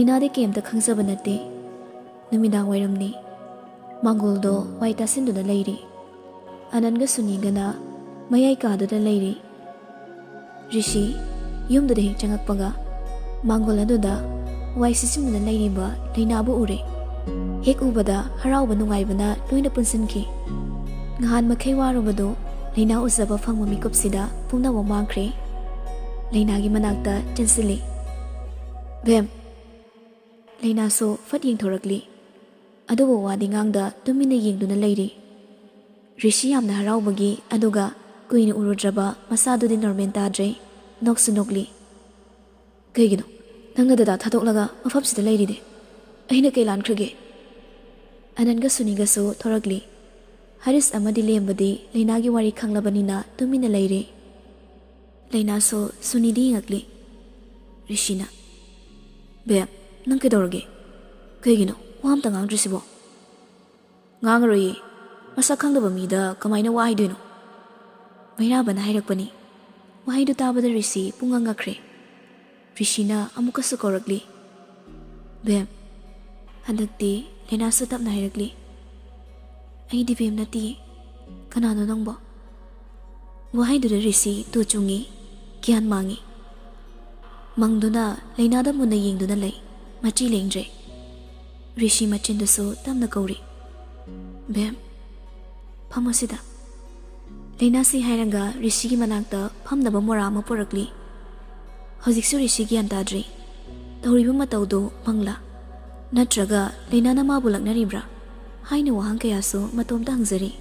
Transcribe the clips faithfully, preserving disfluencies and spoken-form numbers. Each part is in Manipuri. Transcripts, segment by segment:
ꯂꯩꯅꯥꯗꯤ ꯀꯩꯝꯇ ꯈꯪꯖꯕ ꯅꯠꯇꯦ꯫ ꯅꯨꯃꯤꯗꯥꯡ ꯋꯥꯏꯔꯝꯅꯤ꯫ ꯃꯥꯡꯒꯣꯜꯗꯣ ꯋꯥꯏ ꯇꯥꯁꯤꯟꯗꯨꯅ ꯂꯩꯔꯤ꯫ ꯑꯅꯟꯒ ꯁꯨꯅꯤꯒꯅ ꯃꯌꯥꯏ ꯀꯥꯗꯨꯗ ꯂꯩꯔꯤ꯫ ꯔꯤꯁꯤ ꯌꯨꯝꯗꯨꯗ ꯍꯦꯛ ꯆꯪꯉꯛꯄꯒ ꯃꯥꯡꯒꯣꯜ ꯑꯗꯨꯗ ꯋꯥꯏ ꯁꯤꯠꯆꯤꯟꯗꯨꯅ ꯂꯩꯔꯤꯕ ꯂꯩꯅꯥꯕꯨ ꯎꯔꯦ꯫ ꯍꯦꯛ ꯎꯕꯗ ꯍꯔꯥꯎꯕ ꯅꯨꯡꯉꯥꯏꯕꯅ ꯂꯣꯏꯅ ꯄꯨꯟꯁꯤꯟꯈꯤ꯫ ꯉꯍꯥꯟ ꯃꯈꯩ ꯋꯥꯔꯨꯕꯗꯨ ꯂꯩꯅꯥ ꯎꯖꯕ ꯐꯪꯕ ꯃꯤꯀꯨꯞꯁꯤꯗ ꯄꯨꯝꯅꯃꯛ ꯃꯥꯡꯈ꯭ꯔꯦ꯫ ꯂꯩꯅꯥꯒꯤ ꯃꯅꯥꯛꯇ ꯆꯦꯟꯁꯤꯜꯂꯤ꯫ "ꯕꯦꯝ!" ꯂꯩꯅꯥꯁꯨ ꯐꯠ ꯌꯦꯡꯊꯣꯔꯛꯂꯤ꯫ ꯑꯗꯨꯕꯨ ꯋꯥꯗꯤ ꯉꯥꯡꯗ ꯇꯨꯃꯤꯟꯅ ꯌꯦꯡꯗꯨꯅ ꯂꯩꯔꯤ꯫ ꯔꯤꯁꯤ ꯌꯥꯝꯅ ꯍꯔꯥꯎꯕꯒꯤ, ꯑꯗꯨꯒ ꯀꯨꯏꯅ ꯎꯔꯨꯗ꯭ꯔꯕ ꯃꯁꯥꯗꯨꯗꯤ ꯅꯣꯔꯃꯦꯜ ꯇꯥꯗ꯭ꯔꯦ꯫ ꯅꯣꯛꯁꯨ ꯅꯣꯛꯂꯤ꯫ "ꯀꯩꯒꯤꯅꯣ ꯅꯪꯅ ꯗꯗꯥ ꯊꯥꯗꯣꯛꯂꯒ ꯃꯐꯝꯁꯤꯗ ꯂꯩꯔꯤꯗꯤ? ꯑꯩꯅ ꯀꯩ ꯂꯥꯟꯈ꯭ꯔꯒꯦ?" ꯑꯅꯟꯒ ꯁꯨꯅꯤꯒꯁꯨ ꯊꯣꯔꯛꯂꯤ꯫ ꯍꯔꯤꯁ ꯑꯃꯗꯤ ꯂꯦꯝꯕꯗꯤ ꯂꯩꯅꯥꯒꯤ ꯋꯥꯔꯤ ꯈꯪꯂꯕꯅꯤꯅ ꯇꯨꯃꯤꯟꯅ ꯂꯩꯔꯦ꯫ ꯂꯩꯅꯥꯁꯨ ꯁꯨꯅꯤꯗꯤ ꯌꯦꯡꯉꯛꯂꯤ꯫ ꯔꯤꯁꯤꯅ, "ꯕꯦꯝ, ꯅꯪ ꯀꯩꯗꯧꯔꯒꯦ? ꯀꯩꯒꯤꯅꯣ ꯋꯥ ꯑꯝꯇ ꯉꯥꯡꯗ꯭ꯔꯤꯁꯤꯕꯣ?" "ꯉꯥꯡꯉꯔꯣꯏꯌꯦ꯫ ꯃꯁꯛ ꯈꯪꯗꯕ ꯃꯤꯗ ꯀꯃꯥꯏꯅ ꯋꯥ ꯍꯥꯏꯗꯣꯏꯅꯣ?" ꯃꯩꯔꯥꯕꯅ ꯍꯥꯏꯔꯛꯄꯅꯤ꯫ ꯋꯥꯍꯩꯗꯨ ꯇꯥꯕꯗ ꯔꯤꯁꯤ ꯄꯨꯡꯉꯛ ꯉꯛꯈ꯭ꯔꯦ꯫ ꯔꯤꯁꯤꯅ ꯑꯃꯨꯛꯀꯁꯨ ꯀꯧꯔꯛꯂꯤ꯫ "ꯕꯦꯝ!" ꯍꯟꯗꯛꯇꯤ ꯂꯩꯅꯥꯁꯨ ꯇꯞꯅ ꯍꯥꯏꯔꯛꯂꯤ꯫ "ꯑꯩꯗꯤ ꯕꯦꯝ ꯅꯠꯇꯤꯌꯦ꯫ ꯀꯅꯥꯅꯣ ꯅꯪꯕꯣ?" ꯋꯥꯍꯩꯗꯨꯗ ꯔꯤꯁꯤ ꯇꯨ ꯆꯨꯡꯉꯤ, ꯒ꯭ꯌꯥꯟ ꯃꯥꯡꯉꯤ꯫ ꯃꯪꯗꯨꯅ ꯂꯩꯅꯥꯗ ꯃꯨꯟꯅ ꯌꯦꯡꯗꯨꯅ ꯂꯩ, ꯃꯆꯤ ꯂꯦꯡꯗ꯭ꯔꯦ꯫ ꯔꯤꯁꯤ ꯃꯆꯤꯟꯗꯨꯁꯨ ꯇꯞꯅ ꯀꯧꯔꯤ, "ꯕꯦꯝ, ꯐꯝꯃꯣ ꯁꯤꯗ꯫" ꯂꯩꯅꯥꯁꯤ ꯍꯥꯏꯔꯒ ꯔꯤꯁꯤꯒꯤ ꯃꯅꯥꯛꯇ ꯐꯝꯅꯕ ꯃꯣꯔꯥ ꯑꯃ ꯄꯨꯔꯛꯂꯤ꯫ ꯍꯧꯖꯤꯛꯁꯨ ꯔꯤꯁꯤ ꯒ꯭ꯌꯥꯟ ꯇꯥꯗ꯭ꯔꯤ꯫ ꯇꯧꯔꯤꯕ ꯃꯇꯧꯗꯨ ꯃꯪꯂꯥ? ꯅꯠꯇ꯭ꯔꯒ ꯂꯩꯅꯥꯅ ꯃꯥꯕꯨ ꯂꯛꯅꯔꯤꯕ꯭ꯔꯥ? ꯍꯥꯏꯅ ꯋꯥꯍꯪ ꯀꯌꯥꯁꯨ ꯃꯇꯣꯝꯇ ꯍꯪꯖꯔꯤ꯫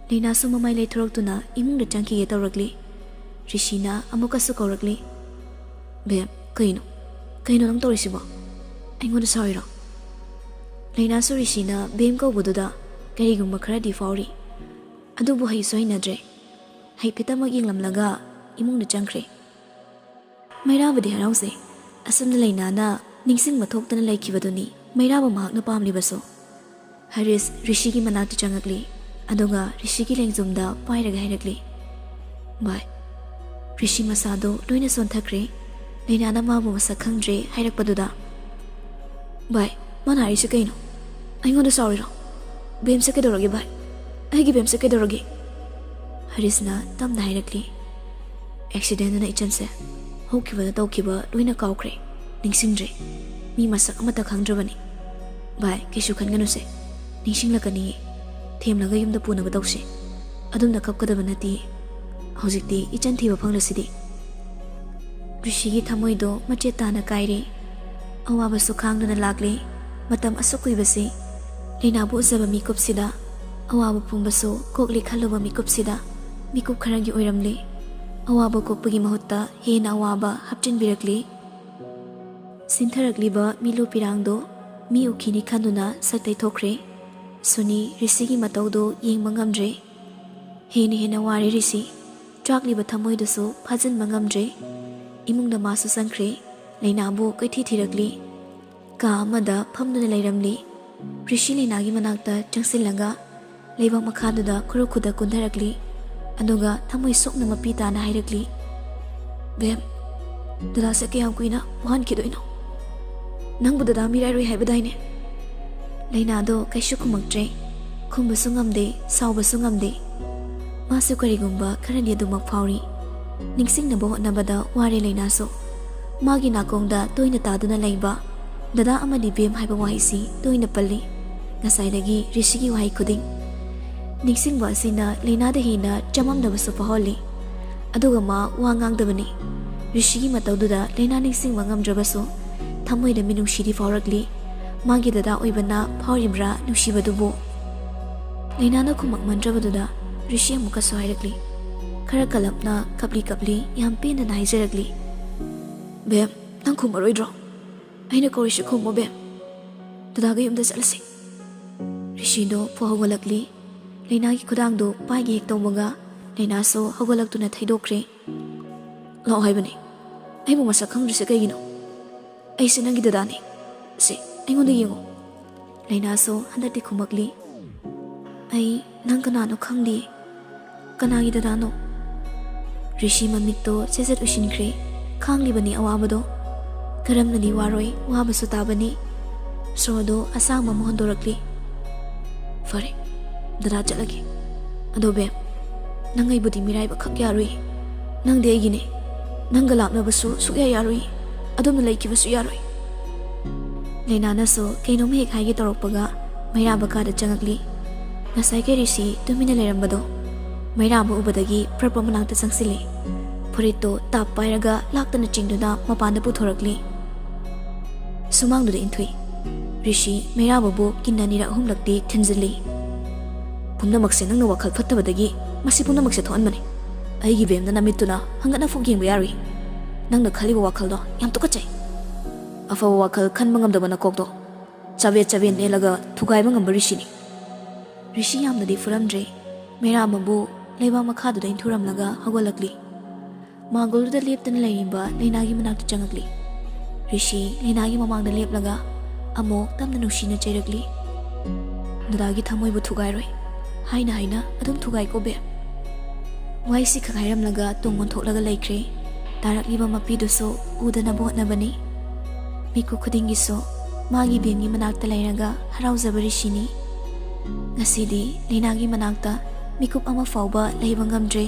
ꯂꯩꯅꯥꯁꯨ ꯃꯃꯥꯏ ꯂꯩꯊꯣꯔꯛꯇꯨꯅ ꯏꯃꯨꯡꯗ ꯆꯪꯈꯤꯒꯦ ꯇꯧꯔꯛꯂꯤ꯫ ꯔꯤꯁꯤꯅ ꯑꯃꯨꯛꯀꯁꯨ ꯀꯧꯔꯛꯂꯤ, "ꯕꯦꯝ, ꯀꯩꯅꯣ? ꯀꯩꯅꯣ ꯅꯪ ꯇꯧꯔꯤꯁꯤꯕꯣ? ꯑꯩꯉꯣꯟꯗ ꯁꯥꯎꯔꯤꯔꯣ?" ꯂꯩꯅꯥꯁꯨ ꯔꯤꯁꯤꯅ ꯕꯦꯝ ꯀꯧꯕꯗꯨꯗ ꯀꯔꯤꯒꯨꯝꯕ ꯈꯔꯗꯤ ꯐꯥꯎꯔꯤ꯫ ꯑꯗꯨꯕꯨ ꯍꯩꯁꯨ ꯍꯩꯅꯗ꯭ꯔꯦ꯫ ꯍꯥꯏꯐꯦꯠꯇꯃꯛ ꯌꯦꯡꯂꯝꯂꯒ ꯏꯃꯨꯡꯗ ꯆꯪꯈ꯭ꯔꯦ꯫ ꯃꯩꯔꯥꯕꯗꯤ ꯍꯔꯥꯎꯖꯩ꯫ ꯑꯁꯨꯝꯅ ꯂꯩꯅꯥꯅ ꯅꯤꯡꯁꯤꯡꯕ ꯊꯣꯛꯇꯅ ꯂꯩꯈꯤꯕꯗꯨꯅꯤ ꯃꯩꯔꯥꯕ ꯃꯍꯥꯛꯅ ꯄꯥꯝꯂꯤꯕꯁꯨ꯫ ꯍꯔꯤꯁ ꯔꯤꯁꯤꯒꯤ ꯃꯅꯥꯛꯇ ꯆꯪꯉꯛꯂꯤ, ꯑꯗꯨꯒ ꯔꯤꯁꯤꯒꯤ ꯂꯦꯡꯖꯨꯝꯗ ꯄꯥꯏꯔꯒ ꯍꯥꯏꯔꯛꯂꯤ, "ꯚꯥꯏ, ꯔꯤꯁꯤ ꯃꯁꯥꯗꯣ ꯂꯣꯏꯅ ꯁꯣꯟꯊꯈ꯭ꯔꯦ꯫ ꯂꯩꯅꯥꯅ ꯃꯥꯕꯨ ꯃꯁꯛ ꯈꯪꯗ꯭ꯔꯦ ꯍꯥꯏꯔꯛꯄꯗꯨꯗ ꯚꯥꯏ, ꯃꯥꯅ ꯍꯥꯏꯔꯤꯁꯦ ꯀꯩꯅꯣ? ꯑꯩꯉꯣꯟꯗ ꯁꯥꯎꯔꯤꯔꯣ? ꯕꯦꯝꯁꯦ ꯀꯩꯗꯧꯔꯒꯦ ꯚꯥꯏ? ꯑꯩꯒꯤ ꯕꯦꯝꯁꯦ ꯀꯩꯗꯧꯔꯒꯦ? ꯍꯔꯤꯁꯅ ꯇꯞꯅ ꯍꯥꯏꯔꯛꯂꯤ, "ꯑꯦꯛꯁꯤꯗꯦꯟꯗꯨꯅ ꯏꯆꯟꯁꯦ ꯍꯧꯈꯤꯕꯗ ꯇꯧꯈꯤꯕ ꯂꯣꯏꯅ ꯀꯥꯎꯈ꯭ꯔꯦ, ꯅꯤꯡꯁꯤꯡꯗ꯭ꯔꯦ꯫ ꯃꯤ ꯃꯁꯛ ꯑꯃꯠꯇ ꯈꯪꯗ꯭ꯔꯕꯅꯤ꯫ ꯚꯥꯏ, ꯀꯩꯁꯨ ꯈꯟꯒꯅꯨꯁꯦ, ꯅꯤꯡꯁꯤꯡꯂꯛꯀꯅꯤꯌꯦ꯫ ꯊꯦꯝꯂꯒ ꯌꯨꯝꯗ ꯄꯨꯅꯕ ꯇꯧꯁꯦ꯫ ꯑꯗꯨꯝꯅ ꯀꯞꯀꯗꯕ ꯅꯠꯇꯦ꯫ ꯍꯧꯖꯤꯛꯇꯤ ꯏꯆꯟ ꯊꯤꯕ ꯐꯪꯂꯁꯤꯗꯤ꯫" ꯔꯤꯁꯤꯒꯤ ꯊꯃꯣꯏꯗꯣ ꯃꯆꯦꯠ ꯇꯥꯅ ꯀꯥꯏꯔꯦ꯫ ꯑꯋꯥꯕꯁꯨ ꯈꯥꯡꯗꯨꯅ ꯂꯥꯛꯂꯦ꯫ ꯃꯇꯝ ꯑꯁꯨꯛ ꯀꯨꯏꯕꯁꯤ ꯂꯩꯅꯥꯕꯨ ꯎꯖꯕ ꯃꯤꯀꯨꯞꯁꯤꯗ, ꯑꯋꯥꯕ ꯄꯨꯝꯕꯁꯨ ꯀꯣꯛꯂꯦ ꯈꯜꯂꯨꯕ ꯃꯤꯀꯨꯞꯁꯤꯗ, ꯃꯤꯀꯨꯞ ꯈꯔꯒꯤ ꯑꯣꯏꯔꯝꯂꯦ꯫ ꯑꯋꯥꯕ ꯀꯣꯛꯄꯒꯤ ꯃꯍꯨꯠꯇ ꯍꯦꯟꯅ ꯑꯋꯥꯕ ꯍꯥꯞꯆꯤꯟꯕꯤꯔꯛꯂꯦ꯫ ꯁꯤꯟꯊꯔꯛꯂꯤꯕ ꯃꯤꯂꯨ ꯄꯤꯔꯥꯡꯗꯣ ꯃꯤ ꯎꯈꯤꯅꯤ ꯈꯟꯗꯨꯅ ꯁꯛ ꯇꯩꯊꯣꯛꯈ꯭ꯔꯦ꯫ ꯁꯨꯅꯤ ꯔꯤꯁꯤꯒꯤ ꯃꯇꯧꯗꯨ ꯌꯦꯡꯕ ꯉꯝꯗ꯭ꯔꯦ꯫ ꯍꯦꯟꯅ ꯍꯦꯟꯅ ꯋꯥꯔꯦ ꯔꯤꯁꯤ꯫ ꯆꯥꯛꯂꯤꯕ ꯊꯃꯣꯏꯗꯨꯁꯨ ꯐꯥꯖꯤꯟꯕ ꯉꯝꯗ꯭ꯔꯦ꯫ ꯏꯃꯨꯡꯗ ꯃꯥꯁꯨ ꯆꯪꯈ꯭ꯔꯦ꯫ ꯂꯩꯅꯥꯕꯨ ꯀꯣꯏꯊꯤ ꯊꯤꯔꯛꯂꯤ꯫ ꯀꯥ ꯑꯃꯗ ꯐꯝꯗꯨꯅ ꯂꯩꯔꯝꯂꯤ꯫ ꯔꯤꯁꯤ ꯂꯩꯅꯥꯒꯤ ꯃꯅꯥꯛꯇ ꯆꯪꯁꯤꯜꯂꯒ ꯂꯩꯕꯥꯛ ꯃꯈꯥꯗꯨꯗ ꯈꯨꯔꯨ ꯈꯨꯗ ꯀꯨꯟꯊꯔꯛꯂꯤ꯫ ꯑꯗꯨꯒ ꯊꯃꯣꯏ ꯁꯣꯛꯅ ꯃꯄꯤ ꯇꯥꯅ ꯍꯥꯏꯔꯛꯂꯤ, "ꯕꯦꯝ, ꯗꯗꯥꯁꯦ ꯀꯌꯥꯝ ꯀꯨꯏꯅ ꯋꯥꯍꯟꯈꯤꯗꯣꯏꯅꯣ? ꯅꯪꯕꯨ ꯗꯗꯥ ꯃꯤꯔꯥꯏꯔꯣꯏ ꯍꯥꯏꯕꯗꯥꯏꯅꯦ?" ꯂꯩꯅꯥꯗꯣ ꯀꯩꯁꯨ ꯈꯨꯝꯃꯛꯇ꯭ꯔꯦ꯫ ꯈꯨꯝꯕꯁꯨ ꯉꯝꯗꯦ, ꯁꯥꯎꯕꯁꯨ ꯉꯝꯗꯦ꯫ ꯃꯥꯁꯨ ꯀꯔꯤꯒꯨꯝꯕ ꯈꯔꯗꯤ ꯑꯗꯨꯃꯛ ꯐꯥꯎꯔꯤ꯫ ꯅꯤꯡꯁꯤꯡꯅꯕ ꯍꯣꯠꯅꯕꯗ ꯋꯥꯔꯦ ꯂꯩꯅꯥꯁꯨ꯫ ꯃꯥꯒꯤ ꯅꯥꯀꯣꯡꯗ ꯇꯣꯏꯅ ꯇꯥꯗꯨꯅ ꯂꯩꯕ "ꯗꯗꯥ" ꯑꯃꯗꯤ "ꯕꯦꯝ" ꯍꯥꯏꯕ ꯋꯥꯍꯩꯁꯤ ꯇꯣꯏꯅ ꯄꯜꯂꯤ꯫ ꯉꯁꯥꯏꯗꯒꯤ ꯔꯤꯁꯤꯒꯤ ꯋꯥꯍꯩ ꯈꯨꯗꯤꯡ꯫ ꯅꯤꯡꯁꯤꯡꯕ ꯑꯁꯤꯅ ꯂꯩꯅꯥꯗ ꯍꯦꯟꯅ ꯆꯃꯝꯅꯕꯁꯨ ꯐꯥꯎꯍꯜꯂꯤ꯫ ꯑꯗꯨꯒ ꯃꯥ ꯋꯥ ꯉꯥꯡꯗꯕꯅꯤ꯫ ꯔꯤꯁꯤꯒꯤ ꯃꯇꯧꯗꯨꯗ ꯂꯩꯅꯥ ꯅꯤꯡꯁꯤꯡꯕ ꯉꯝꯗ꯭ꯔꯕꯁꯨ ꯊꯃꯣꯏꯗ ꯃꯤꯅꯨꯡꯁꯤꯗꯤ ꯐꯥꯎꯔꯛꯂꯤ꯫ ꯃꯥꯒꯤ ꯗꯗꯥ ꯑꯣꯏꯕꯅ ꯐꯥꯎꯔꯤꯕ꯭ꯔꯥ ꯅꯨꯡꯁꯤꯕꯗꯨꯕꯨ? ꯂꯩꯅꯥꯅ ꯈꯨꯝꯃꯛꯃꯟꯗ꯭ꯔꯕꯗꯨꯗ ꯔꯤꯁꯤ ꯑꯃꯨꯛꯀꯁꯨ ꯍꯥꯏꯔꯛꯂꯤ꯫ ꯈꯔ ꯀꯜꯂꯞꯅ ꯀꯞꯂꯤ ꯀꯞꯂꯤ ꯌꯥꯝ ꯄꯦꯟꯗꯅ ꯍꯥꯏꯖꯔꯛꯂꯤ, "ꯕꯦꯝ, ꯅꯪ ꯈꯨꯝꯃꯔꯣꯏꯗ꯭ꯔꯣ? ꯑꯩꯅ ꯀꯧꯔꯤꯁꯤ ꯈꯨꯝꯃꯣ ꯕꯦꯝ꯫ ꯗꯗꯥꯒ ꯌꯨꯝꯗ ꯆꯠꯂꯁꯤ꯫" ꯔꯤꯁꯤꯗꯣ ꯐꯨ ꯍꯧꯒꯠꯂꯛꯂꯤ꯫ ꯂꯩꯅꯥꯒꯤ ꯈꯨꯗꯥꯡꯗꯨ ꯄꯥꯏꯒꯦ ꯍꯦꯛ ꯇꯧꯕꯒ ꯂꯩꯅꯥꯁꯨ ꯍꯧꯒꯠꯂꯛꯇꯨꯅ ꯊꯩꯗꯣꯛꯈ꯭ꯔꯦ꯫ "ꯂꯥꯛꯑꯣ ꯍꯥꯏꯕꯅꯦ꯫ ꯑꯩꯕꯨ ꯃꯁꯛ ꯈꯪꯗ꯭ꯔꯤꯁꯦ ꯀꯩꯒꯤꯅꯣ? ꯑꯩꯁꯦ ꯅꯪꯒꯤ ꯗꯗꯥꯅꯦ꯫ ꯁꯦ, ꯑꯩꯉꯣꯟꯗ ꯌꯦꯡꯉꯣ꯫" ꯂꯩꯅꯥꯁꯨ ꯍꯟꯗꯛꯇꯤ ꯈꯨꯝꯃꯛꯂꯤ, "ꯑꯩ ꯅꯪ ꯀꯅꯥꯅꯣ ꯈꯪꯗꯦ꯫" "ꯀꯅꯥꯒꯤ ꯗꯗꯥꯅꯣ?" ꯔꯤꯁꯤ ꯃꯃꯤꯠꯇꯣ ꯆꯦꯖꯠ ꯎꯏꯁꯤꯟꯈ꯭ꯔꯦ꯫ ꯈꯥꯡꯂꯤꯕꯅꯤ ꯑꯋꯥꯕꯗꯣ꯫ ꯀꯔꯝꯅꯗꯤ ꯋꯥꯔꯣꯏ, ꯋꯥꯕꯁꯨ ꯇꯥꯕꯅꯤ꯫ ꯁꯣꯔꯗꯣ ꯑꯁꯥꯡꯕ ꯑꯃ ꯍꯣꯟꯗꯣꯔꯛꯂꯤ꯫ "ꯐꯔꯦ, ꯗꯗꯥ ꯆꯠꯂꯒꯦ꯫ ꯑꯗꯣ ꯕꯦꯝ, ꯅꯪ ꯑꯩꯕꯨꯗꯤ ꯃꯤꯔꯥꯏꯕ ꯈꯛ ꯌꯥꯔꯨꯏ꯫ ꯅꯪꯗꯤ ꯑꯩꯒꯤꯅꯦ꯫ ꯅꯪꯒ ꯂꯥꯞꯅꯕꯁꯨ ꯁꯨꯛꯌꯥ ꯌꯥꯔꯨꯏ꯫ ꯑꯗꯨꯝꯅ ꯂꯩꯈꯤꯕꯁꯨ ꯌꯥꯔꯣꯏ꯫" ꯂꯩꯅꯥꯅꯁꯨ ꯀꯩꯅꯣꯝ ꯍꯦꯛ ꯍꯥꯏꯒꯦ ꯇꯧꯔꯛꯄꯒ ꯃꯩꯔꯥꯕ ꯀꯥꯗ ꯆꯪꯉꯛꯂꯤ꯫ ꯉꯁꯥꯏꯒꯤ ꯔꯤꯁꯤ ꯇꯨꯃꯤꯟꯅ ꯂꯩꯔꯝꯕꯗꯣ ꯃꯩꯔꯥꯕ ꯎꯕꯗꯒꯤ ꯄ꯭ꯔꯞ ꯄ꯭ꯔꯞ ꯃꯅꯥꯛꯇ ꯆꯪꯁꯤꯜꯂꯤ꯫ ꯐꯨꯔꯤꯠꯇꯣ ꯇꯥꯞ ꯄꯥꯏꯔꯒ ꯂꯥꯛꯇꯅ ꯆꯤꯡꯗꯨꯅ ꯃꯄꯥꯟꯗ ꯄꯨꯊꯣꯔꯛꯂꯤ꯫ ꯁꯨꯃꯥꯡꯗꯨꯗ ꯏꯟꯊꯨꯏ꯫ ꯔꯤꯁꯤ ꯃꯩꯔꯥꯕꯕꯨ ꯀꯤꯟ ꯑꯅꯤꯔꯛ ꯑꯍꯨꯝꯂꯛꯇꯤ ꯊꯤꯟꯖꯤꯜꯂꯤ꯫ "ꯄꯨꯝꯅꯃꯛꯁꯦ ꯅꯪꯅ ꯋꯥꯈꯜ ꯐꯠꯇꯕꯗꯒꯤ ꯃꯁꯤ ꯄꯨꯝꯅꯃꯛꯁꯦ ꯊꯣꯛꯍꯟꯕꯅꯤ꯫ ꯑꯩꯒꯤ ꯕꯦꯝꯅ ꯅꯃꯤꯠꯇꯨꯅ ꯍꯪꯒꯠꯅ ꯐꯨꯛ ꯌꯦꯡꯕ ꯌꯥꯔꯨꯏ꯫ ꯅꯪꯅ ꯈꯜꯂꯤꯕ ꯋꯥꯈꯜꯗꯣ ꯌꯥꯝ ꯇꯨꯀꯠꯆꯩ꯫ ꯑꯐꯕ ꯋꯥꯈꯜ ꯈꯟꯕ ꯉꯝꯗꯕ ꯅꯀꯣꯛꯇꯣ ꯆꯕꯦꯠ ꯆꯕꯦꯠ ꯅꯦꯠꯂꯒ ꯊꯨꯒꯥꯏꯕ ꯉꯝꯕ ꯔꯤꯁꯤꯅꯤ꯫" ꯔꯤꯁꯤ ꯌꯥꯝꯅꯗꯤ ꯐꯨꯔꯝꯗ꯭ꯔꯦ꯫ ꯃꯩꯔꯥꯕꯕꯨ ꯂꯩꯕꯥꯛ ꯃꯈꯥꯗꯨꯗ ꯏꯟꯊꯨꯔꯝꯂꯒ ꯍꯧꯒꯠꯂꯛꯂꯤ꯫ ꯃꯥꯡꯒꯣꯜꯗꯨꯗ ꯂꯦꯞꯇꯅ ꯂꯩꯔꯤꯕ ꯂꯩꯅꯥꯒꯤ ꯃꯅꯥꯛꯇ ꯆꯪꯉꯛꯂꯤ꯫ ꯔꯤꯁꯤ ꯂꯩꯅꯥꯒꯤ ꯃꯃꯥꯡꯗ ꯂꯦꯞꯂꯒ ꯑꯃꯨꯛ ꯇꯞꯅ ꯅꯨꯡꯁꯤꯅ ꯆꯩꯔꯛꯂꯤ꯫ "ꯗꯗꯥꯒꯤ ꯊꯃꯣꯏꯕꯨ ꯊꯨꯒꯥꯏꯔꯣꯏ ꯍꯥꯏꯅ ꯍꯥꯏꯅ ꯑꯗꯨꯝ ꯊꯨꯒꯥꯏꯀꯣ ꯕꯦꯝ꯫" ꯋꯥꯍꯩꯁꯤ ꯈꯛ ꯍꯥꯏꯔꯝꯂꯒ ꯇꯨꯡ ꯑꯣꯟꯊꯣꯛꯂꯒ ꯂꯩꯈ꯭ꯔꯦ꯫ ꯇꯥꯔꯛꯂꯤꯕ ꯃꯄꯤꯗꯨꯁꯨ ꯎꯗꯅꯕ ꯍꯣꯠꯅꯕꯅꯤ꯫ ꯃꯤꯀꯨꯞ ꯈꯨꯗꯤꯡꯒꯤꯁꯨ ꯃꯥꯒꯤ ꯕꯦꯝꯒꯤ ꯃꯅꯥꯛꯇ ꯂꯩꯔꯒ ꯍꯔꯥꯎꯖꯕ ꯔꯤꯁꯤꯅꯤ꯫ ꯉꯁꯤꯗꯤ ꯂꯩꯅꯥꯒꯤ ꯃꯅꯥꯛꯇ ꯃꯤꯀꯨꯞ ꯑꯃ ꯐꯥꯎꯕ ꯂꯩꯕ ꯉꯝꯗ꯭ꯔꯦ꯫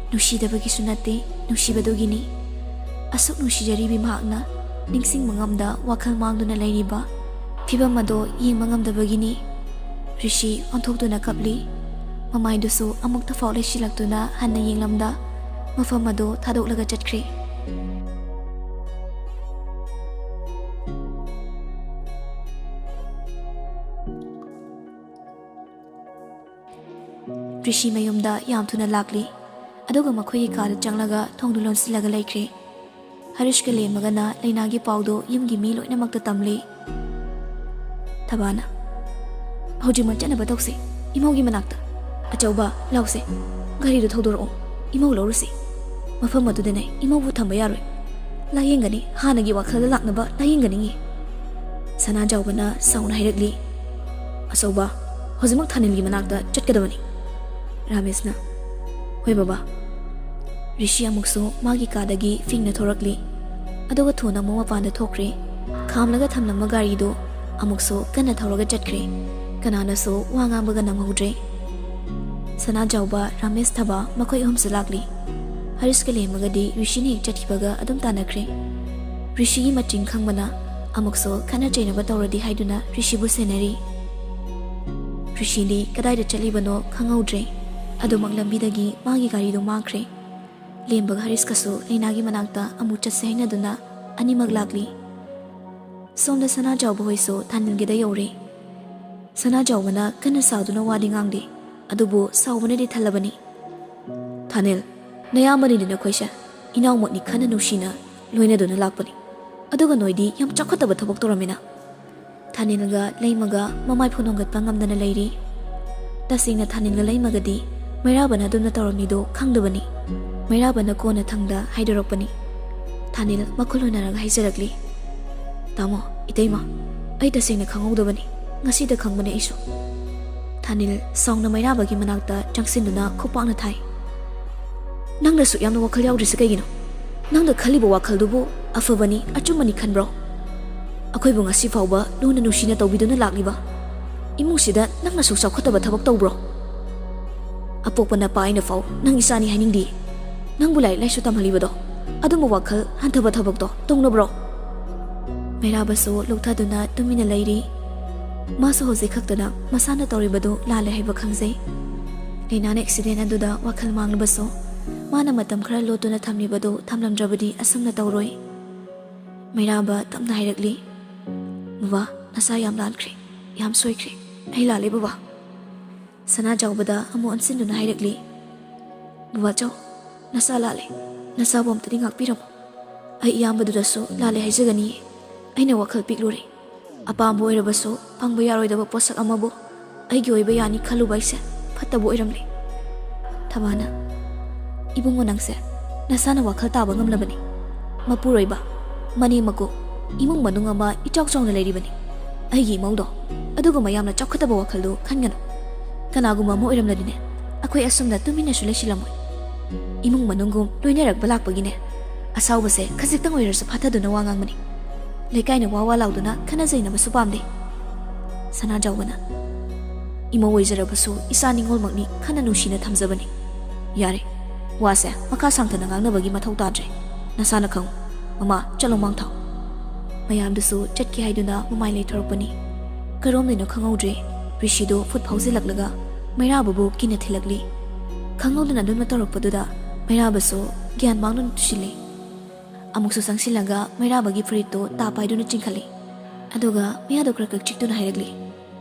ꯅꯨꯡꯁꯤꯗꯕꯒꯤꯁꯨ ꯅꯠꯇꯦ, ꯅꯨꯡꯁꯤꯕꯗꯨꯒꯤꯅꯤ꯫ ꯑꯁꯨꯛ ꯅꯨꯡꯁꯤꯖꯔꯤꯕꯤ ꯃꯍꯥꯛꯅ ꯅꯤꯡꯁꯤꯡꯕ ꯉꯝꯗ ꯋꯥꯈꯜ ꯃꯥꯡꯗꯨꯅ ꯂꯩꯔꯤꯕ ꯐꯤꯚꯝ ꯑꯗꯣ ꯌꯦꯡꯕ ꯉꯝꯗꯕꯒꯤꯅꯤ꯫ ꯔꯤꯁꯤ ꯑꯣꯟꯊꯣꯛꯇꯨꯅ ꯀꯞꯂꯤ꯫ ꯃꯃꯥꯏꯗꯨꯁꯨ ꯑꯃꯨꯛꯇ ꯐꯥꯎ ꯂꯩꯁꯤꯜꯂꯛꯇꯨꯅ ꯍꯟꯅ ꯌꯦꯡꯂꯝꯗ ꯃꯐꯝ ꯑꯗꯨ ꯊꯥꯗꯣꯛꯂꯒ ꯆꯠꯈ꯭ꯔꯦ꯫ ꯔꯤꯁꯤ ꯃꯌꯨꯝꯗ ꯌꯥꯝ ꯊꯨꯅ ꯂꯥꯛꯂꯤ꯫ ꯑꯗꯨꯒ ꯃꯈꯣꯏꯒꯤ ꯀꯥꯗ ꯆꯪꯂꯒ ꯊꯣꯡꯗꯨ ꯂꯣꯟꯁꯤꯜꯂꯒ ꯂꯩꯈ꯭ꯔꯦ꯫ ꯍꯔꯤꯁꯀ ꯂꯦꯝꯃꯒꯅ ꯂꯩꯅꯥꯒꯤ ꯄꯥꯎꯗꯨ ꯌꯨꯝꯒꯤ ꯃꯤ ꯂꯣꯏꯅꯃꯛꯇ ꯇꯝꯂꯤ꯫ ꯊꯕꯥꯅ, "ꯍꯧꯖꯤꯛꯃꯛ ꯆꯠꯅꯕ ꯇꯧꯁꯤ, ꯏꯃꯧꯒꯤ ꯃꯅꯥꯛꯇ꯫ ꯑꯆꯧꯕ, ꯂꯥꯎꯁꯦ, ꯒꯥꯔꯤꯗꯨ ꯊꯧꯗꯣꯔꯛꯑꯣ, ꯏꯃꯧ ꯂꯧꯔꯨꯁꯤ꯫ ꯃꯐꯝ ꯑꯗꯨꯗꯅꯦ ꯏꯃꯧꯕꯨ ꯊꯝꯕ ꯌꯥꯔꯣꯏ꯫ ꯂꯥꯌꯦꯡꯒꯅꯤ, ꯍꯥꯟꯅꯒꯤ ꯋꯥꯈꯜꯗ ꯂꯥꯛꯅꯕ ꯂꯥꯌꯦꯡꯒꯅꯤꯌꯦ꯫" ꯁꯅꯥꯖꯥꯎꯕꯅ ꯁꯥꯎꯅ ꯍꯥꯏꯔꯛꯂꯤ꯫ "ꯑꯆꯧꯕ, ꯍꯧꯖꯤꯛꯃꯛ ꯊꯥꯅꯤꯜꯒꯤ ꯃꯅꯥꯛꯇ ꯆꯠꯀꯗꯕꯅꯤ꯫" ꯔꯥꯃꯦꯁꯅ, "ꯍꯣꯏ ꯕꯕꯥ꯫" ꯔꯤꯁꯤ ꯑꯃꯨꯛꯁꯨ ꯃꯥꯒꯤ ꯀꯥꯗꯒꯤ ꯐꯤꯡꯅ ꯊꯣꯔꯛꯂꯤ꯫ ꯑꯗꯨꯒ ꯊꯨꯅ ꯑꯃꯨꯛ ꯃꯄꯥꯟꯗ ꯊꯣꯛꯈ꯭ꯔꯦ꯫ ꯈꯥꯝꯂꯒ ꯊꯝꯂꯝꯕ ꯒꯥꯔꯤꯗꯨ ꯑꯃꯨꯛꯁꯨ ꯀꯟꯅ ꯊꯧꯔꯒ ꯆꯠꯈ꯭ꯔꯦ꯫ ꯀꯅꯥꯅꯁꯨ ꯋꯥ ꯉꯥꯡꯕꯒ ꯅꯪꯍꯧꯗ꯭ꯔꯦ꯫ ꯁꯅꯥꯖꯥꯎꯕ, ꯔꯥꯃꯦꯁ, ꯊꯕꯥ ꯃꯈꯣꯏ ꯑꯍꯨꯝꯁꯨ ꯂꯥꯛꯂꯤ꯫ ꯍꯔꯤꯁꯀ ꯂꯦꯝꯃꯒꯗꯤ ꯔꯤꯁꯤꯅ ꯍꯦꯛ ꯆꯠꯈꯤꯕꯒ ꯑꯗꯨꯝ ꯇꯥꯟꯅꯈ꯭ꯔꯦ꯫ ꯔꯤꯁꯤꯒꯤ ꯃꯆꯤꯡ ꯈꯪꯕꯅ ꯑꯃꯨꯛꯁꯨ ꯈꯠꯅ ꯆꯩꯅꯕ ꯇꯧꯔꯗꯤ ꯍꯥꯏꯗꯨꯅ ꯔꯤꯁꯤꯕꯨ ꯁꯦꯟꯅꯔꯤ꯫ ꯔꯤꯁꯤꯗꯤ ꯀꯗꯥꯏꯗ ꯆꯠꯂꯤꯕꯅꯣ ꯈꯪꯍꯧꯗ꯭ꯔꯦ꯫ ꯑꯗꯨꯃꯛ ꯂꯝꯕꯤꯗꯒꯤ ꯃꯥꯒꯤ ꯒꯥꯔꯤꯗꯨ ꯃꯥꯡꯈ꯭ꯔꯦ꯫ ꯂꯦꯝꯕꯒ ꯍꯔꯤꯁꯀꯁꯨ ꯂꯩꯅꯥꯒꯤ ꯃꯅꯥꯛꯇ ꯑꯃꯨꯛ ꯆꯠꯁꯦ ꯍꯥꯏꯅꯗꯨꯅ ꯑꯅꯤꯃꯛ ꯂꯥꯛꯂꯤ꯫ ꯁꯣꯝꯗ ꯁꯅꯥꯖꯥꯎꯕ ꯍꯣꯏꯁꯨ ꯊꯥꯅꯤꯜꯒꯤꯗ ꯌꯧꯔꯦ꯫ ꯁꯅꯥꯖꯥꯎꯕꯅ ꯀꯟꯅ ꯁꯥꯎꯗꯨꯅ ꯋꯥꯗꯤ ꯉꯥꯡꯗꯦ, ꯑꯗꯨꯕꯨ ꯁꯥꯎꯕꯅꯗꯤ ꯊꯜꯂꯕꯅꯤ꯫ "ꯊꯥꯅꯤꯜ, ꯅꯌꯥꯝꯕꯅꯤꯗꯤ ꯅꯈꯣꯏꯁꯦ, ꯏꯅꯥꯎꯃꯛꯅꯤ ꯈꯟꯅ ꯅꯨꯡꯁꯤꯅ ꯂꯣꯏꯅꯗꯨꯅ ꯂꯥꯛꯄꯅꯤ꯫ ꯑꯗꯨꯒ ꯅꯣꯏꯗꯤ ꯌꯥꯝ ꯆꯥꯎꯈꯠꯇꯕ ꯊꯕꯛ ꯇꯧꯔꯝꯃꯤꯅ꯫" ꯊꯥꯅꯤꯜꯒ ꯂꯩꯃꯒ ꯃꯃꯥꯏ ꯐꯣꯟꯗꯣꯡꯒꯠꯄ ꯉꯝꯗꯅ ꯂꯩꯔꯤ꯫ ꯇꯁꯦꯡꯅ ꯊꯥꯅꯤꯜꯒ ꯂꯩꯃꯒꯗꯤ ꯃꯩꯔꯥꯕꯅ ꯑꯗꯨꯝꯅ ꯇꯧꯔꯝꯃꯤꯗꯣ ꯈꯪꯗꯕꯅꯤ꯫ ꯃꯩꯔꯥꯕꯅ ꯀꯣꯟꯅ ꯊꯪꯗ ꯍꯥꯏꯗꯣꯔꯛꯄꯅꯤ꯫ ꯊꯥꯅꯤꯜ ꯃꯈꯨꯜ ꯍꯣꯟꯅꯔꯒ ꯍꯥꯏꯖꯔꯛꯂꯤ, "ꯇꯥꯃꯣ, ꯏꯇꯩꯃ, ꯑꯩ ꯇꯁꯦꯡꯅ ꯈꯪꯍꯧꯗꯕꯅꯤ꯫ ꯉꯁꯤꯗ ꯈꯪꯕꯅꯦ ꯑꯩꯁꯨ꯫" ꯊꯥꯅꯤꯜ ꯁꯥꯎꯅ ꯃꯩꯔꯥꯕꯒꯤ ꯃꯅꯥꯛꯇ ꯆꯪꯁꯤꯟꯗꯨꯅ ꯈꯨꯄꯥꯛꯅ ꯊꯥꯏ꯫ "ꯅꯪꯅ ꯁꯨꯛ ꯌꯥꯝꯅ ꯋꯥꯈꯜ ꯌꯥꯎꯗ꯭ꯔꯤꯁꯦ ꯀꯩꯒꯤꯅꯣ? ꯅꯪꯅ ꯈꯜꯂꯤꯕ ꯋꯥꯈꯜꯗꯨꯕꯨ ꯑꯐꯕꯅꯤ, ꯑꯆꯨꯝꯕꯅꯤ ꯈꯟꯕ꯭ꯔꯣ? ꯑꯩꯈꯣꯏꯕꯨ ꯉꯁꯤ ꯐꯥꯎꯕ ꯂꯨꯅ ꯅꯨꯡꯁꯤꯅ ꯇꯧꯕꯤꯗꯨꯅ ꯂꯥꯛꯂꯤꯕ ꯏꯃꯨꯡꯁꯤꯗ ꯅꯪꯅ ꯁꯨꯛ ꯆꯥꯎꯈꯠꯇꯕ ꯊꯕꯛ ꯇꯧꯕ꯭ꯔꯣ? ꯑꯄꯣꯛꯄ ꯅꯄꯥ ꯑꯩꯅ ꯐꯥꯎ ꯅꯪ ꯏꯆꯥꯅꯤ ꯍꯥꯏꯅꯤꯡꯗꯦ꯫ ꯅꯪꯕꯨ ꯂꯥꯏꯔꯤꯛ ꯂꯥꯏꯁꯨ ꯇꯝꯍꯜꯂꯤꯕꯗꯣ ꯑꯗꯨꯝꯕ ꯋꯥꯈꯜ ꯍꯟꯊꯕ ꯊꯕꯛꯇꯣ ꯇꯧꯅꯕ꯭ꯔꯣ?" ꯃꯩꯔꯥꯕꯁꯨ ꯂꯨꯛꯊꯗꯨꯅ ꯇꯨꯃꯤꯟꯅ ꯂꯩꯔꯤ꯫ ꯃꯥꯁꯨ ꯍꯧꯖꯤꯛ ꯈꯛꯇꯗ ꯃꯁꯥꯅ ꯇꯧꯔꯤꯕꯗꯨ ꯂꯥꯜꯂꯦ ꯍꯥꯏꯕ ꯈꯪꯖꯩ꯫ ꯂꯩꯅꯥꯅ ꯑꯦꯛꯁꯤꯗꯦꯟ ꯑꯗꯨꯗ ꯋꯥꯈꯜ ꯃꯥꯡꯂꯕꯁꯨ, ꯃꯥꯅ ꯃꯇꯝ ꯈꯔ ꯂꯣꯠꯇꯨꯅ ꯊꯝꯂꯤꯕꯗꯨ ꯊꯝꯂꯝꯗ꯭ꯔꯕꯗꯤ ꯑꯁꯨꯝꯅ ꯇꯧꯔꯣꯏ꯫ ꯃꯩꯔꯥꯕ ꯇꯞꯅ ꯍꯥꯏꯔꯛꯂꯤ, "ꯕꯕꯥ, ꯅꯁꯥ ꯌꯥꯝ ꯂꯥꯟꯈ꯭ꯔꯦ, ꯌꯥꯝ ꯁꯣꯏꯈ꯭ꯔꯦ꯫ ꯑꯩ ꯂꯥꯜꯂꯦ ꯕꯕꯥ꯫" ꯁꯅꯥꯖꯥꯎꯕꯗ ꯑꯃꯨꯛ ꯑꯣꯟꯁꯤꯟꯗꯨꯅ ꯍꯥꯏꯔꯛꯂꯤ, "ꯕꯕꯥꯆꯧ, ꯅꯁꯥ ꯂꯥꯜꯂꯦ꯫ ꯅꯁꯥꯕꯨ ꯑꯝꯇꯗꯤ ꯉꯥꯛꯄꯤꯔꯝꯃꯨ꯫ ꯑꯩ ꯏꯌꯥꯝꯕꯗꯨꯗꯁꯨ ꯂꯥꯜꯂꯦ ꯍꯥꯏꯖꯒꯅꯤꯌꯦ꯫ ꯑꯩꯅ ꯋꯥꯈꯜ ꯄꯤꯛꯂꯨꯔꯦ꯫ ꯑꯄꯥꯝꯕ ꯑꯣꯏꯔꯕꯁꯨ ꯐꯪꯕ ꯌꯥꯔꯣꯏꯗꯕ ꯄꯣꯠꯁꯛ ꯑꯃꯕꯨ ꯑꯩꯒꯤ ꯑꯣꯏꯕ ꯌꯥꯅꯤ ꯈꯜꯂꯨꯕ ꯑꯩꯁꯦ ꯐꯠꯇꯕ ꯑꯣꯏꯔꯝꯂꯦ꯫" ꯊꯕꯥꯅ, "ꯏꯕꯨꯡꯉꯣ, ꯅꯪꯁꯦ ꯅꯁꯥꯅ ꯋꯥꯈꯜ ꯇꯥꯕ ꯉꯝꯂꯕꯅꯤ꯫ ꯃꯄꯨꯔꯣꯏꯕ, ꯃꯅꯦꯝ ꯃꯀꯨ, ꯏꯃꯨꯡ ꯃꯅꯨꯡ ꯑꯃ ꯏꯆꯥꯎ ꯆꯥꯎꯅ ꯂꯩꯔꯤꯕꯅꯤ꯫ ꯑꯩꯒꯤ ꯏꯃꯧꯗꯣ ꯑꯗꯨꯒꯨꯝꯕ ꯌꯥꯝꯅ ꯆꯥꯎꯈꯠꯇꯕ ꯋꯥꯈꯜꯗꯨ ꯈꯟꯒꯅꯨ꯫ ꯀꯅꯥꯒꯨꯝꯕ ꯑꯃ ꯑꯣꯏꯔꯝꯂꯗꯤꯅꯦ, ꯑꯩꯈꯣꯏ ꯑꯁꯨꯝꯅ ꯇꯨꯃꯤꯟꯅꯁꯨ ꯂꯩꯁꯤꯜꯂꯝꯃꯣꯏ꯫ ꯏꯃꯨꯡ ꯃꯅꯨꯡꯒꯨꯝ ꯂꯣꯏꯅꯔꯛꯄ ꯂꯥꯛꯄꯒꯤꯅꯦ, ꯑꯁꯥꯎꯕꯁꯦ ꯈꯖꯤꯛꯇꯪ ꯑꯣꯏꯔꯁꯨ ꯐꯥꯊꯗꯨꯅ ꯋꯥ ꯉꯥꯡꯕꯅꯤ꯫ ꯂꯩꯀꯥꯏꯅ ꯋꯥ ꯋꯥ ꯂꯥꯎꯗꯨꯅ ꯈꯠꯅ ꯆꯩꯅꯕꯁꯨ ꯄꯥꯝꯗꯦ꯫ ꯁꯅꯥꯖꯥꯎꯕꯅ, "ꯏꯃꯧ ꯑꯣꯏꯖꯔꯕꯁꯨ ꯏꯆꯥ ꯅꯤꯉꯣꯜꯃꯛꯅꯤ, ꯈꯟꯅ ꯅꯨꯡꯁꯤꯅ ꯊꯝꯖꯕꯅꯤ꯫ ꯌꯥꯔꯦ, ꯋꯥꯁꯦ ꯃꯈꯥ ꯁꯥꯡꯊꯅ ꯉꯥꯡꯅꯕꯒꯤ ꯃꯊꯧ ꯇꯥꯗ꯭ꯔꯦ꯫ ꯅꯁꯥꯅ ꯈꯪꯉꯨ꯫ ꯃꯃꯥ, ꯆꯠꯂꯣ ꯃꯥꯡꯊꯥꯎ꯫" ꯃꯌꯥꯝꯗꯨꯁꯨ ꯆꯠꯀꯦ ꯍꯥꯏꯗꯨꯅ ꯃꯃꯥꯏ ꯂꯩꯊꯣꯔꯛꯄꯅꯤ꯫ ꯀꯔꯣꯝꯗꯩꯅꯣ ꯈꯪꯍꯧꯗ꯭ꯔꯦ, ꯔꯤꯁꯤꯗꯣ ꯐꯨꯠ ꯐꯥꯎꯖꯤꯜꯂꯛꯂꯒ ꯃꯩꯔꯥꯕꯕꯨ ꯀꯤꯅ ꯊꯤꯜꯂꯛꯂꯤ꯫ ꯈꯪꯍꯧꯗꯅ ꯑꯗꯨꯝꯅ ꯇꯧꯔꯛꯄꯗꯨꯗ ꯃꯩꯔꯥꯕꯁꯨ ꯒ꯭ꯌꯥꯟ ꯃꯥꯡꯗꯨꯅ ꯇꯨꯁꯤꯜꯂꯤ꯫ ꯑꯃꯨꯛꯁꯨ ꯆꯪꯁꯤꯜꯂꯒ ꯃꯩꯔꯥꯕꯒꯤ ꯐꯨꯔꯤꯠꯇꯨ ꯇꯥ ꯄꯥꯏꯗꯨꯅ ꯆꯤꯡꯈꯠꯂꯤ꯫ ꯑꯗꯨꯒ ꯃꯌꯥꯗꯣ ꯈꯔ ꯈꯔ ꯆꯤꯛꯇꯨꯅ ꯍꯥꯏꯔꯛꯂꯤ,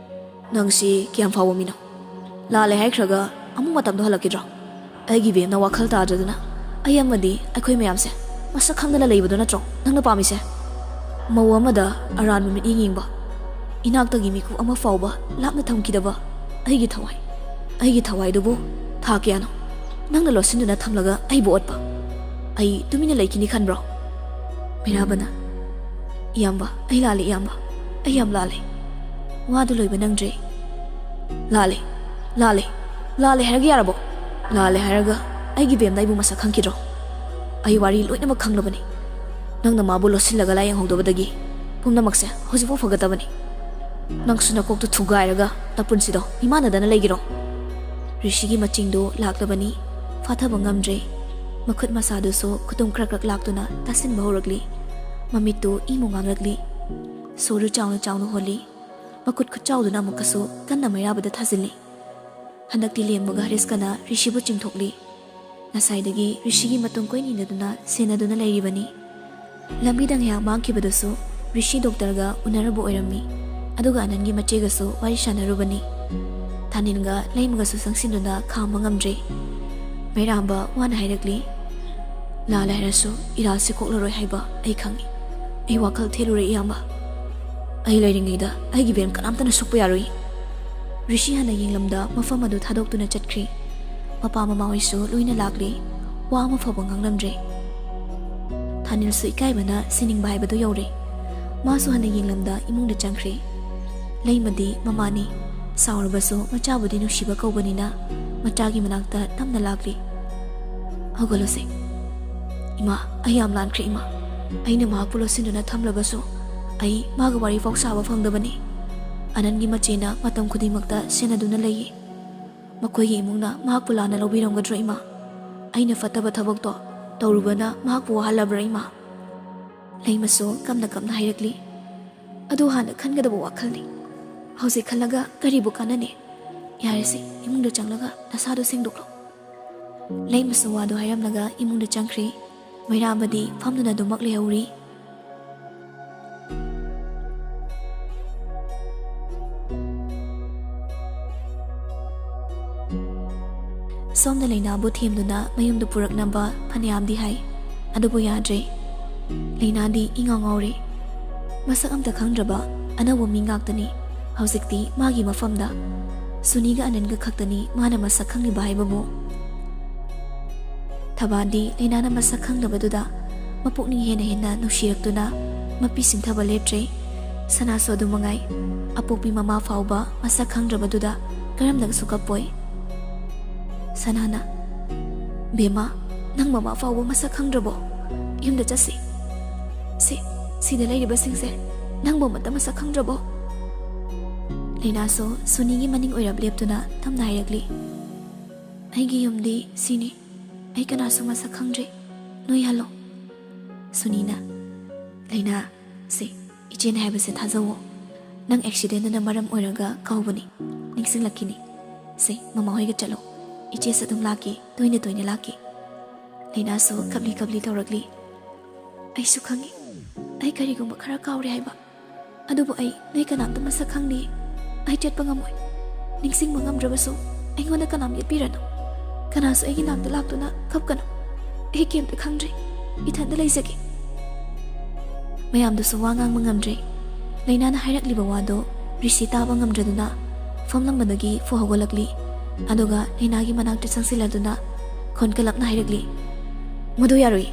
"ꯅꯪꯁꯤ ꯀꯌꯥꯝ ꯐꯥꯎꯕ ꯃꯤꯅꯣ? ꯂꯥꯜꯂꯦ ꯍꯥꯏꯈ꯭ꯔꯒ ꯑꯃꯨꯛ ꯃꯇꯝꯗꯣ ꯍꯜꯂꯛꯈꯤꯗ꯭ꯔꯣ? ꯑꯩꯒꯤ ꯕꯦꯝꯅ ꯋꯥꯈꯜ ꯇꯥꯗ꯭ꯔꯗꯨꯅ ꯑꯩ ꯑꯃꯗꯤ ꯑꯩꯈꯣꯏ ꯃꯌꯥꯝꯁꯦ ꯃꯁꯛ ꯈꯪꯗꯅ ꯂꯩꯕꯗꯣ ꯅꯠꯇ꯭ꯔꯣ ꯅꯪꯅ ꯄꯥꯝꯃꯤꯁꯦ? ꯃꯧ ꯑꯃꯗ ꯑꯔꯥꯟꯕ ꯃꯤꯠꯌꯦꯡ ꯌꯦꯡꯕ, ꯏꯅꯥꯛꯇꯒꯤ ꯃꯤꯀꯨꯞ ꯑꯃ ꯐꯥꯎꯕ ꯂꯥꯞꯅ ꯊꯝꯈꯤꯗꯕ ꯑꯩꯒꯤ ꯊꯋꯥꯏ, ꯑꯩꯒꯤ ꯊꯋꯥꯏꯗꯨꯕꯨ ꯊꯥ ꯀꯌꯥꯅꯣ ꯅꯪꯅ ꯂꯣꯠꯁꯤꯟꯗꯨꯅ ꯊꯝꯂꯒ ꯑꯩꯕꯨ ꯑꯣꯠꯄ? ꯑꯩ ꯇꯨꯃꯤꯟꯅ ꯂꯩꯈꯤꯅꯤ ꯈꯟꯕ꯭ꯔꯣ?" ꯃꯩꯔꯥꯕꯅ, "ꯏꯌꯥꯝꯕ, ꯑꯩ ꯂꯥꯜꯂꯦ, ꯏꯌꯥꯝꯕ, ꯑꯩ ꯌꯥꯝ ꯂꯥꯜꯂꯦ꯫" ꯋꯥꯗꯨ ꯂꯣꯏꯕ ꯅꯪꯗ꯭ꯔꯦ꯫ "ꯂꯥꯜꯂꯦ, ꯂꯥꯜꯂꯦ, ꯂꯥꯜꯂꯦ ꯍꯥꯏꯔꯒ ꯌꯥꯔꯕꯣ? ꯂꯥꯜꯂꯦ ꯍꯥꯏꯔꯒ ꯑꯩꯒꯤ ꯕꯦꯝꯅ ꯑꯩꯕꯨ ꯃꯁꯛ ꯈꯪꯈꯤꯗ꯭ꯔꯣ? ꯑꯩ ꯋꯥꯔꯤ ꯂꯣꯏꯅꯃꯛ ꯈꯪꯂꯕꯅꯤ꯫ ꯅꯪꯅ ꯃꯥꯕꯨ ꯂꯣꯠꯁꯤꯜꯂꯒ ꯂꯥꯌꯦꯡꯍꯧꯗꯕꯗꯒꯤ ꯄꯨꯝꯅꯃꯛꯁꯦ ꯍꯧꯖꯤꯛꯐꯥꯎ ꯐꯒꯠꯇꯕꯅꯤ꯫ ꯅꯪꯁꯨ ꯅꯀꯣꯛꯇꯨ ꯊꯨꯒꯥꯏꯔꯒ ꯅꯄꯨꯟꯁꯤꯗꯣ ꯃꯤꯃꯥꯟꯅꯗꯅ ꯂꯩꯒꯦꯔꯣ?" ꯔꯤꯁꯤꯒꯤ ꯃꯆꯤꯡꯗꯨ ꯂꯥꯛꯂꯕꯅꯤ꯫ ꯐꯥꯊꯕ ꯉꯝꯗ꯭ꯔꯦ꯫ ꯃꯈꯨꯠ ꯃꯁꯥꯗꯨꯁꯨ ꯈꯨꯇꯨꯝ ꯈꯔ ꯈꯔ ꯂꯥꯛꯇꯨꯅ ꯇꯥꯁꯤꯟꯕ ꯍꯧꯔꯛꯂꯤ꯫ ꯃꯃꯤꯠꯇꯨ ꯏꯃꯨ ꯉꯥꯡꯂꯛꯂꯤ꯫ ꯁꯣꯔꯗꯨ ꯆꯥꯎꯅ ꯆꯥꯎꯅ ꯍꯣꯜꯂꯤ꯫ ꯃꯈꯨꯠ ꯈꯨꯠꯆꯥꯎꯗꯨꯅ ꯑꯃꯨꯛꯀꯁꯨ ꯀꯟꯅ ꯃꯩꯔꯥꯕꯗ ꯊꯥꯖꯤꯜꯂꯤ꯫ ꯍꯟꯗꯛꯇꯤ ꯂꯦꯝꯕꯒ ꯍꯔꯤꯁꯀꯅ ꯔꯤꯁꯤꯕꯨ ꯆꯤꯡꯊꯣꯛꯂꯤ꯫ ꯉꯁꯥꯏꯗꯒꯤ ꯔꯤꯁꯤꯒꯤ ꯃꯇꯨꯡ ꯀꯣꯏꯅ ꯏꯟꯅꯗꯨꯅ ꯁꯦꯟꯅꯗꯨꯅ ꯂꯩꯔꯤꯕꯅꯤ꯫ ꯂꯝꯕꯤꯗ ꯉꯥꯏꯍꯥꯛ ꯃꯥꯡꯈꯤꯕꯗꯨꯁꯨ ꯔꯤꯁꯤ ꯗꯣꯛꯇꯔꯒ ꯎꯅꯔꯨꯕ ꯑꯣꯏꯔꯝꯃꯤ꯫ ꯑꯗꯨꯒ ꯑꯅꯟꯒꯤ ꯃꯆꯦꯒꯁꯨ ꯋꯥꯔꯤ ꯁꯥꯟꯅꯔꯨꯕꯅꯤ꯫ ꯊꯥꯅꯤꯜꯒ ꯂꯩꯃꯒꯁꯨ ꯆꯪꯁꯤꯟꯗꯨꯅ ꯈꯥꯝꯕ ꯉꯝꯗ꯭ꯔꯦ꯫ ꯃꯩꯔꯥꯕ ꯋꯥꯅ ꯍꯥꯏꯔꯛꯂꯤ, "ꯂꯥꯜꯂꯦ ꯍꯥꯏꯔꯁꯨ ꯏꯔꯥꯜꯁꯤ ꯀꯣꯛꯂꯔꯣꯏ ꯍꯥꯏꯕ ꯑꯩ ꯈꯪꯏ꯫ ꯑꯩ ꯋꯥꯈꯜ ꯊꯦꯜꯂꯨꯔꯦ ꯏꯌꯥꯝꯕ꯫ ꯑꯩ ꯂꯩꯔꯤꯉꯩꯗ ꯑꯩꯒꯤ ꯕꯦꯝ ꯀꯅꯥꯝꯇꯅ ꯁꯣꯛꯄ ꯌꯥꯔꯣꯏ꯫" ꯔꯤꯁꯤ ꯍꯥꯟꯅ ꯌꯦꯡꯂꯝꯗ ꯃꯐꯝ ꯑꯗꯨ ꯊꯥꯗꯣꯛꯇꯨꯅ ꯆꯠꯈ꯭ꯔꯤ꯫ ꯃꯄꯥ ꯃꯃꯥ ꯍꯣꯏꯁꯨ ꯂꯣꯏꯅ ꯂꯥꯛꯂꯤ꯫ ꯋꯥ ꯑꯃ ꯐꯥꯎꯕ ꯉꯥꯡꯂꯝꯗ꯭ꯔꯦ꯫ ꯊꯥꯅꯤꯜꯁꯨ ꯏꯀꯥꯏꯕꯅ ꯁꯤꯅꯤꯡꯕ ꯍꯥꯏꯕꯗꯨ ꯌꯧꯔꯦ꯫ ꯃꯥꯁꯨ ꯍꯟꯅ ꯌꯦꯡꯂꯝꯗ ꯏꯃꯨꯡꯗ ꯆꯪꯈ꯭ꯔꯦ꯫ ꯂꯩꯃꯗꯤ ꯃꯃꯥꯅꯤ꯫ ꯁꯥꯎꯔꯕꯁꯨ ꯃꯆꯥꯕꯨꯗꯤ ꯅꯨꯡꯁꯤꯕ ꯀꯧꯕꯅꯤꯅ ꯃꯆꯥꯒꯤ ꯃꯅꯥꯛꯇ ꯇꯞꯅ ꯂꯥꯛꯂꯤ꯫ "ꯍꯧꯒꯠꯂꯣꯁꯦ꯫ ꯏꯃꯥ, ꯑꯩ ꯌꯥꯝ ꯂꯥꯟꯈ꯭ꯔꯦ ꯏꯃꯥ꯫ ꯑꯩꯅ ꯃꯍꯥꯛꯄꯨ ꯂꯣꯠꯁꯤꯟꯗꯨꯅ ꯊꯝꯂꯕꯁꯨ ꯑꯩ ꯃꯥꯒ ꯋꯥꯔꯤ ꯐꯥꯎ ꯁꯥꯕ ꯐꯪꯗꯕꯅꯤ꯫ ꯑꯅꯟꯒꯤ ꯃꯆꯦꯅ ꯃꯇꯝ ꯈꯨꯗꯤꯡꯃꯛꯇ ꯁꯦꯟꯅꯗꯨꯅ ꯂꯩꯌꯦ꯫ ꯃꯈꯣꯏꯒꯤ ꯏꯃꯨꯡꯅ ꯃꯍꯥꯛꯄꯨ ꯂꯥꯟꯅ ꯂꯧꯕꯤꯔꯝꯒꯗ꯭ꯔꯣ, ꯏꯃꯥ? ꯑꯩꯅ ꯐꯠꯇꯕ ꯊꯕꯛꯇꯣ ꯇꯧꯔꯨꯕꯅ ꯃꯍꯥꯛꯄꯨ ꯋꯥꯍꯜꯂꯕ꯭ꯔꯥ, ꯏꯃꯥ? ꯂꯩꯃꯁꯨ ꯀꯞꯅ ꯀꯞꯅ ꯍꯥꯏꯔꯛꯂꯤ꯫ ꯑꯗꯨ ꯍꯥꯟꯅ ꯈꯟꯒꯗꯕ ꯋꯥꯈꯜꯅꯤ꯫ ꯍꯧꯖꯤꯛ ꯈꯜꯂꯒ ꯀꯔꯤꯕꯨ ꯀꯥꯟꯅꯅꯤ? ꯌꯥꯔꯦꯁꯦ, ꯏꯃꯨꯡꯗ ꯆꯪꯂꯒ ꯅꯁꯥꯗꯣ ꯁꯦꯡꯗꯣꯛꯂꯣ꯫ ꯂꯩꯃꯁꯨ ꯋꯥꯗꯨ ꯍꯥꯏꯔꯝꯂꯒ ꯏꯃꯨꯡꯗ ꯆꯪꯈ꯭ꯔꯦ꯫ ꯃꯩꯔꯥꯕꯗꯤ ꯐꯝꯗꯨꯅ ꯑꯗꯨꯃꯛ ꯂꯩꯍꯧꯔꯤ꯫ ꯁꯣꯝꯗ ꯂꯩꯅꯥꯕꯨ ꯊꯦꯝꯗꯨꯅ ꯃꯌꯨꯝꯗ ꯄꯨꯔꯛꯅꯕ ꯐꯅꯌꯥꯝꯗꯤ ꯍꯥꯏ, ꯑꯗꯨꯕꯨ ꯌꯥꯗ꯭ꯔꯦ꯫ ꯂꯩꯅꯥꯗꯤ ꯏꯉꯥꯎ ꯉꯥꯎꯔꯦ꯫ ꯃꯁꯛ ꯑꯝꯇ ꯈꯪꯗ꯭ꯔꯕ ꯑꯅꯧꯕ ꯃꯤ ꯉꯥꯛꯇꯅꯤ ꯍꯧꯖꯤꯛꯇꯤ ꯃꯥꯒꯤ ꯃꯐꯝꯗ꯫ ꯁꯨꯅꯤꯒ ꯑꯅꯟꯒ ꯈꯛꯇꯅꯤ ꯃꯥꯅ ꯃꯁꯛ ꯈꯪꯂꯤꯕ ꯍꯥꯏꯕꯕꯨ꯫ ꯊꯕꯥꯗꯤ ꯂꯩꯅꯥꯅ ꯃꯁꯛ ꯈꯪꯗꯕꯗꯨꯗ ꯃꯄꯨꯛꯅꯤꯡ ꯍꯦꯟꯅ ꯍꯦꯟꯅ ꯅꯨꯡꯁꯤꯔꯛꯇꯨꯅ ꯃꯄꯤ ꯁꯤꯡꯊꯕ ꯂꯦꯞꯇ꯭ꯔꯦ꯫ ꯁꯅꯥꯁꯨ ꯑꯗꯨ ꯃꯉꯥꯏ꯫ ꯑꯄꯣꯛꯄꯤ ꯃꯃꯥ ꯐꯥꯎꯕ ꯃꯁꯛ ꯈꯪꯗ꯭ꯔꯕꯗꯨꯗ ꯀꯔꯝꯅꯁꯨ ꯀꯞꯄꯣꯏ꯫ ꯁꯅꯥꯅ, "ꯕꯦꯝꯃ, ꯅꯪ ꯃꯃꯥ ꯐꯥꯎꯕ ꯃꯁꯛ ꯈꯪꯗ꯭ꯔꯕꯣ? ꯌꯨꯝꯗ ꯆꯠꯁꯤ꯫ ꯁꯤ, ꯁꯤꯗ ꯂꯩꯔꯤꯕꯁꯤꯡꯁꯦ ꯅꯪꯕꯨ ꯑꯃꯠꯇ ꯃꯁꯛ ꯈꯪꯗ꯭ꯔꯕꯣ?" ꯂꯩꯅꯥꯁꯨ ꯁꯨꯅꯤꯒꯤ ꯃꯅꯤꯡ ꯑꯣꯏꯔꯞ ꯂꯦꯞꯇꯨꯅ ꯇꯞꯅ ꯍꯥꯏꯔꯛꯂꯤ, "ꯑꯩꯒꯤ ꯌꯨꯝꯗꯤ ꯁꯤꯅꯤ꯫ ꯑꯩ ꯀꯅꯥꯁꯨ ꯃꯁꯛ ꯈꯪꯗ꯭ꯔꯤ꯫ ꯅꯣꯏ ꯍꯜꯂꯣ꯫" ꯁꯨꯅꯤꯅ, "ꯂꯩꯅꯥ, ꯁꯦ, ꯏꯆꯦꯅ ꯍꯥꯏꯕꯁꯦ ꯊꯥꯖꯧꯋꯣ꯫ ꯅꯪ ꯑꯦꯛꯁꯤꯗꯦꯟꯗꯨꯅ ꯃꯔꯝ ꯑꯣꯏꯔꯒ ꯀꯥꯎꯕꯅꯤ꯫ ꯅꯤꯡꯁꯤꯡꯂꯛꯈꯤꯅꯤ꯫ ꯁꯦ, ꯃꯃꯥ ꯍꯣꯏꯒ ꯆꯠꯂꯣ꯫ ꯏꯆꯦꯁꯨ ꯑꯗꯨꯝ ꯂꯥꯛꯀꯦ, ꯇꯣꯏꯅ ꯇꯣꯏꯅ ꯂꯥꯛꯀꯦ꯫" ꯂꯩꯅꯥꯁꯨ ꯀꯞꯂꯤ ꯀꯞꯂꯤ ꯇꯧꯔꯛꯂꯤ꯫ "ꯑꯩꯁꯨ ꯈꯪꯉꯤ, ꯑꯩ ꯀꯔꯤꯒꯨꯝꯕ ꯈꯔ ꯀꯥꯎꯔꯦ ꯍꯥꯏꯕ꯫ ꯑꯗꯨꯕꯨ ꯑꯩ ꯅꯣꯏ ꯀꯅꯥꯝꯇ ꯃꯁꯛ ꯈꯪꯗꯦ꯫ ꯑꯩ ꯆꯠꯄ ꯉꯝꯃꯣꯏ꯫ ꯅꯤꯡꯁꯤꯡꯕ ꯉꯝꯗ꯭ꯔꯕꯁꯨ ꯑꯩꯉꯣꯟꯗ ꯀꯅꯥꯝ ꯌꯦꯠꯄꯤꯔꯅꯨ꯫ ꯀꯅꯥꯁꯨ ꯑꯩꯒꯤ ꯅꯥꯛꯇ ꯂꯥꯛꯇꯨꯅ ꯀꯞꯀꯅꯨ꯫ ꯑꯩ ꯀꯩꯝꯇ ꯈꯪꯗ꯭ꯔꯤ꯫ ꯏꯊꯟꯇ ꯂꯩꯖꯒꯦ꯫" ꯃꯌꯥꯝꯗꯨꯁꯨ ꯋꯥ ꯉꯥꯡꯕ ꯉꯝꯗ꯭ꯔꯦ꯫ ꯂꯩꯅꯥꯅ ꯍꯥꯏꯔꯛꯂꯤꯕ ꯋꯥꯗꯣ ꯔꯤꯁꯤ ꯇꯥꯕ ꯉꯝꯗ꯭ꯔꯗꯨꯅ ꯐꯝꯂꯝꯕꯗꯒꯤ ꯐꯨ ꯍꯧꯒꯠꯂꯛꯂꯤ꯫ ꯑꯗꯨꯒ ꯂꯩꯅꯥꯒꯤ ꯃꯅꯥꯛꯇ ꯆꯪꯁꯤꯜꯂꯗꯨꯅ ꯈꯣꯟ ꯀꯜꯂꯞꯅ ꯍꯥꯏꯔꯛꯂꯤ, "ꯃꯗꯨ ꯌꯥꯔꯣꯏ꯫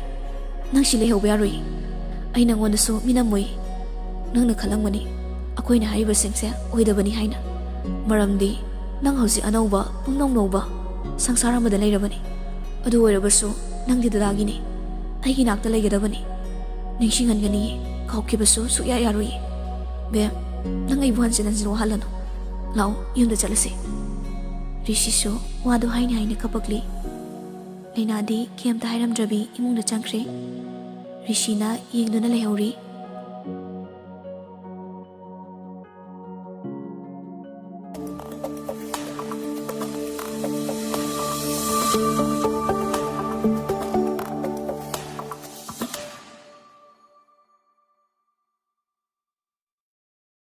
ꯅꯪ ꯁꯤ ꯂꯩꯍꯧꯕ ꯌꯥꯔꯣꯏ꯫ ꯑꯩ ꯅꯪꯉꯣꯟꯗꯁꯨ ꯃꯤꯅꯝꯃꯣꯏ꯫ ꯅꯪꯅ ꯈꯜꯂꯝꯒꯅꯤ ꯑꯩꯈꯣꯏꯅ ꯍꯥꯏꯔꯤꯕꯁꯤꯡꯁꯦ ꯑꯣꯏꯗꯕꯅꯤ ꯍꯥꯏꯅ꯫ ꯃꯔꯝꯗꯤ ꯅꯪ ꯍꯧꯖꯤꯛ ꯑꯅꯧꯕ, ꯄꯨꯡꯅꯧ ꯅꯧꯕ ꯁꯪꯁꯥꯔ ꯑꯃꯗ ꯂꯩꯔꯕꯅꯤ꯫ ꯑꯗꯨ ꯑꯣꯏꯔꯕꯁꯨ ꯅꯪꯗꯤ ꯗꯗꯥꯒꯤꯅꯤ꯫ ꯑꯩꯒꯤ ꯅꯥꯛꯇ ꯂꯩꯒꯗꯕꯅꯤ꯫ ꯅꯤꯡꯁꯤꯡꯍꯟꯒꯅꯤꯌꯦ꯫ ꯀꯥꯎꯈꯤꯕꯁꯨ ꯁꯨꯛꯌꯥ ꯌꯥꯔꯣꯏꯌꯦ꯫ ꯕꯦꯝ, ꯅꯪ ꯑꯩꯕꯨ ꯍꯟꯖꯤꯟ ꯍꯟꯖꯤꯟ ꯋꯥꯍꯜꯂꯅꯨ꯫ ꯂꯥꯛꯑꯣ, ꯌꯨꯝꯗ ꯆꯠꯂꯁꯤ꯫ ꯔꯤꯁꯤꯁꯨ ꯋꯥꯗꯨ ꯍꯥꯏꯅ ꯍꯥꯏꯅ ꯀꯞꯄꯛꯂꯤ꯫ ꯂꯩꯅꯥꯗꯤ ꯀꯩꯝꯇ ꯍꯥꯏꯔꯝꯗ꯭ꯔꯕꯤ ꯏꯃꯨꯡꯗ ꯆꯪꯈ꯭ꯔꯦ꯫ ꯔꯤꯁꯤꯅ ꯌꯦꯡꯗꯨꯅ ꯂꯩꯍꯧꯔꯤ꯫